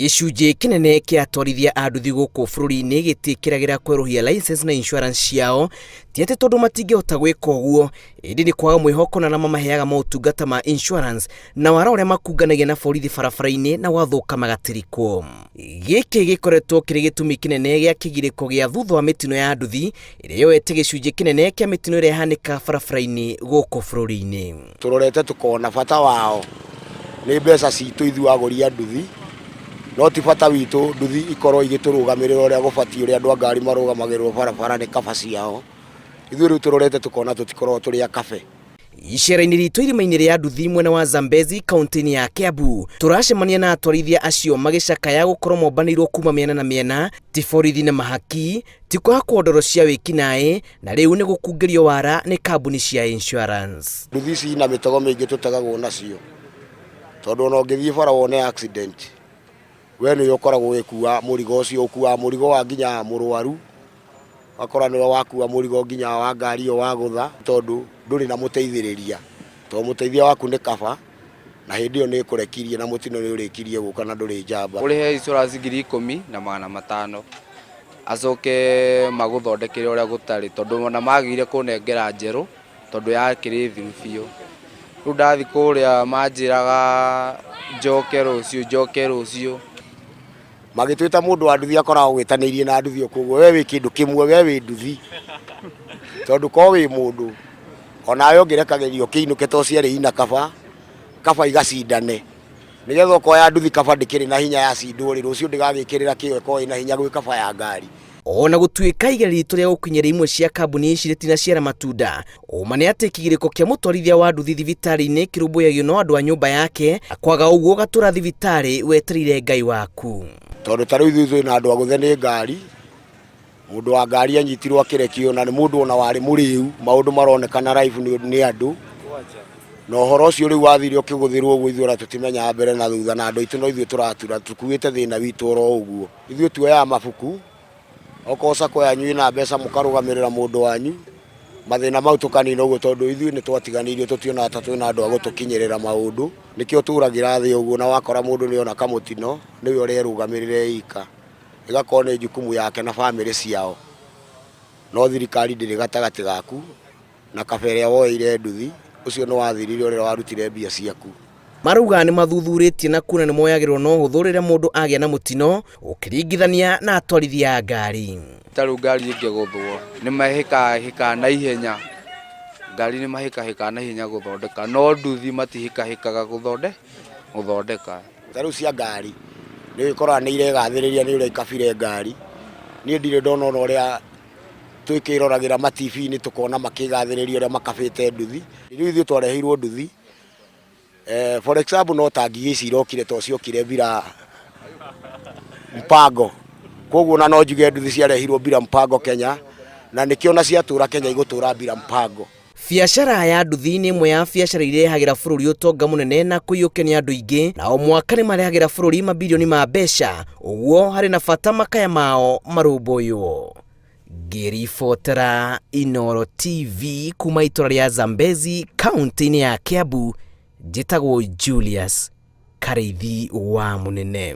Gĩcunjĩ kĩnene kĩa atwarithia a nduthi gũkũ bũrũri-inĩ gĩtiĩkĩragĩra kwerũhia license na insurance ciao, ti atĩ tondũ matingĩhota gwĩka ũguo, ĩndĩ nĩ kwaga mwĩhoko na arĩa mamaheaga motungata ma insurance na wara ũrĩa makunganagia na borithi barabara-inĩ na gwathũka magatirikwo. Gĩkĩ gĩkoretwo kĩrĩ gĩtũmi kĩnene gĩa kĩgirĩko gĩa thutha wa mĩtino ya nduthi ĩrĩa yoete gĩcunjĩ kĩnene kĩa mĩtino ĩrĩa ĩhanĩkaga barabara-inĩ gũkũ bũrũri-inĩ. Tũrorete tũkona bata wao nĩ mbeca citũ ithuĩ agũri a nduthi, no ti bata witũ nduthi ikorwo igĩtũrũgamĩrĩra ũrĩa gũbatiĩ, ũrĩa andũ a ngari marũgamagĩrĩrwo barabara nĩ kaba ciao. Ithuĩ rĩu tũrorete tũkona tũtikoragwo tũrĩ a kabe. Icera-inĩ ritũ irima-inĩ rĩa nduthi mwena wa Zambezi kaunti-inĩ ya Kiambu, tũracemania na atwarithia acio magĩcakaya gũkorwo mombanĩirwo kuma mĩena na mĩena, ti borithi na mahaki, ti kũhakwo ndoro cia wĩkinaĩ, na rĩu nĩ gũkungĩrio wara nĩ kambuni cia insurance. Nduthi ici ina mĩtego mĩingĩ tũtegagwo nacio, tondũ ona ũngĩthiĩ bara wone accident, we nĩwe ũkoragwo ũgĩkua mũrigo ũcio, ũkuaga mũrigo wa nginya mũrwaru, ũgakora nĩwe wakua mũrigo nginya wa ngari ĩyo wagũtha, tondũ ndũrĩ na mũteithĩrĩria, tondũ mũteithia waku nĩ kaba, na hĩndĩ ĩyo nĩ ĩkũrekirie na mũtino nĩ ũrĩkirie gũka na ndũrĩ njamba. Ũrĩhe insurance 10,500 acoke magũthondekere ũrĩa gũtarĩ tondũ ona magĩrĩire kũnengera njerũ tondũ yakĩrĩ thiru biũ. Rĩu ndathiĩ kũrĩa manjĩraga njoke rũciũ njoke rũciũ. Magĩtwĩta mũndũ wa nduthi akoragwo agwĩtanĩirie na nduthi o koguo we wĩ kĩndũ kĩmwe, we wĩ nduthi. Tondũ korwo wĩ mũndũ, onawe ũngĩrekagĩrĩria ũkĩinũke to ciarĩ ina kaba, kaba igacindane. Nĩgetha okorwo ya nduthi kaba ndĩkĩrĩ na hinya yacindwo rĩ, rũciũ ndĩgagĩkĩrĩra kĩo ĩkorwo ĩna hinya gwĩ kaba ya ngari. Ona gũtuĩka igeria ritũ rĩa gũkinyĩra imwe cia kambuni ici rĩtinaciara matunda, ũma nĩ atĩ kĩgirĩko kĩa mũtwarithia wa nduthi thibitarĩ-inĩ kĩrũmbũyagio no andũ a nyũmba yake, na kwaga ũguo ũgatũra thibitarĩ wetereire Ngai waku. Tondũ ta rĩu ithuĩ twĩna andũ agũthe nĩ ngari, mũndũ wa ngari anyitirwo akĩrekio na nĩ mũndũ ona warĩ mũrĩu, maũndũ maronekana live nĩ andũ, na ũhoro ũcio rĩu wathire ũkĩgũthĩrwo ũguo ithuĩ ona tũtimenyaga mbere na thutha, na andũ aitũ no ithuĩ tũratura tũkuĩte thĩna witũ oro ũguo. Ithuĩ tuoyaga mabuku, okorwo sacco yanyu ĩna mbeca mũkarũgamĩrĩra mũndũ wanyu, mathĩna mau tũkanina ũguo tondũ ithuĩ nĩ twatiganĩirio tũtionaga ta twĩna andũ a gũtũkinyĩrĩra maũndũ, nĩkĩo tũragĩra thĩ ũguo na wakora mũndũ nĩ ona kamũtino nĩwe ũrerũgamĩrĩra e ika, ĩgakorwo nĩ jukumu yake na bamĩrĩ ciao, no thirikari ndĩrĩ gatagatĩ gaku na kaba ĩrĩa woeire nduthi, ũcio nĩ wathirire ũrĩa warutire mbia ciaku. Marauga nĩ mathuthurĩtie na kuona nĩ moyagĩrwo na ũhũthũ rĩrĩa mũndũ agĩa na mũtino ũkĩringithania na atwarithia a ngari. Ta rĩu ngari ĩngĩgũthwo nĩ mahĩkahĩkaga na ihenya, ngari nĩ mahĩkahĩkaga na ihenya gũthondeka, no nduthi matihĩkahĩkaga gũthondeka. Ta rĩu cia ngari nĩ ũgĩkoraga nĩ iregathĩrĩria nĩ ũrĩa ikabire ngari, niĩ ndirĩ ndona ona ũrĩa twĩkĩroragĩra ma TV-inĩ tũkona makĩgathĩrĩria ũrĩa makabĩte nduthi. Rĩu ithuĩ twareheirwo nduthi Eh, for example no ta ngigĩ ici irokire to ciokire bila mpango koguo na no njuge nduthi ciarehirwo bila mpango Kenya na nĩkĩo na ciatũra Kenya igũtũra bila mpango. Biacara ya nduthi nĩ ĩmwe ya biacara irehagĩra bũrũri ũtonga mũnene na kũiyũkio nĩ andũ aingĩ, na o mwaka nĩ marehagĩra bũrũri mabirioni ma mbeca, ũguo harĩ na bata makaya mao marũmbũywo. Ngĩribotera Inooro TV kuma itũra rĩa Zambezi kaunti-inĩ ya Kiambu, njĩtagwo Julius Karĩithi wa Mũnene.